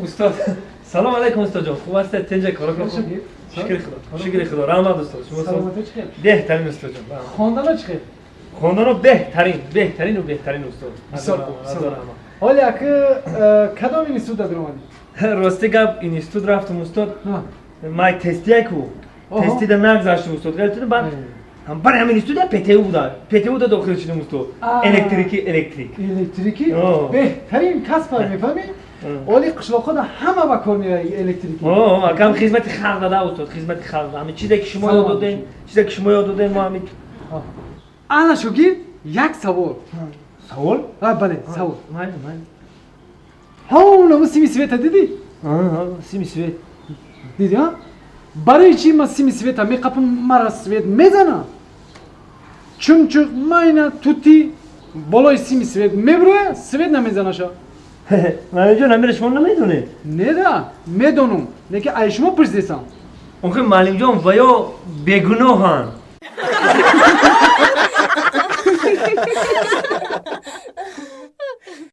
Устод, салом алейкум, устод ҷон. Хуб ҳастед? Тинҷа, кора хуб? Шукри Худо. Шукри Худо. Раҳмат, устод. Шумо саломатӣ чӣ хел? Беҳтарин, устод ҷон. Хондано чӣ хел? Хондано беҳтарин, беҳтарину беҳтарин, устод. Бисёр хуб. Ҳоле аки кадом институт даромадӣ? Рости гап, институт рафтум, устод. Май тестия ку. Тестида нагзаштум, устод. Галтида баъд бари ҳамин институт ПТУ буда. ПТУ да дохил шудем, устод. Электрики, электрик. Электрики? Беҳтарин касб, мефаҳмӣ? Оли қишлоқҳода ҳама ба кор меравад электрики. Акам хизмати халқ дада, устод, хизмати халқ. Ҳамин чизе ки шумо ёд додем, чизе ки шумо ёд додем, мо ҳамин. Ана, шогирд, як савол. Савол? Бале, савол. Майли, майли. Ҳо, сими света дидӣ? Сими свет. Дидӣ, а? Барои чӣ ман сими света меқапам, мара свет мезана? Чумчуқ, майна, тути болои сими свет мебуроя, свет намезанаша. Муаллимҷон, амира шумо намедонед? Не да, медонум, лекин ай шумо пурсидесам. Охи, муаллимҷон, ва ё бегуноҳанд.